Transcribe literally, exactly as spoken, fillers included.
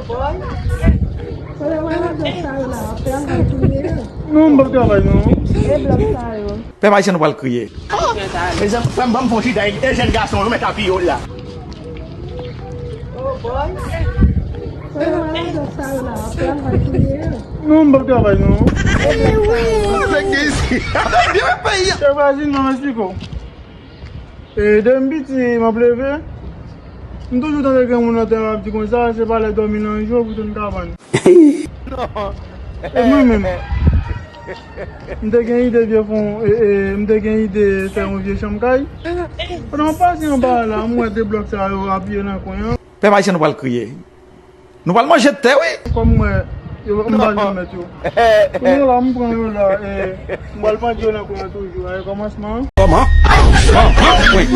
Kote w al nan blòk sa yo la? W ap travay pou ye? Non, m p ap travay, non. E blòk sa yo? Pèp Ayisyen, nou pral kriye. Mezanmi, frè m, ban m fon chita, e jèn gason yo mèt apiye w la. Kote w al nan blòk sa yo la? W ap travay pou ye? Non, m p ap travay, non. E blòk sa yo? Pèp Ayisyen, ban m eksplike w. E, depi m piti, m ap leve. M toujou tande gen moun nan tè ap di konsa, se pa lè dòmi nan jou pou tèt kabann. E mwen menm, m te gen ide vye fon, e, e, m te gen ide fè yon vye chanm kay. Pandan m pase anba a la, m wè de blòk sa yo apiye nan kwen an. Pèp Ayisyen, nou pral kriye. Nou pral manje tè, wi. Kòm mwen, yo, m pa janm mèt yo. Kounye a la, m pran yo la, e, m pral pandi yo nan kwen an toujou, e, kòmansman an. Kòman? Kòman? Wi.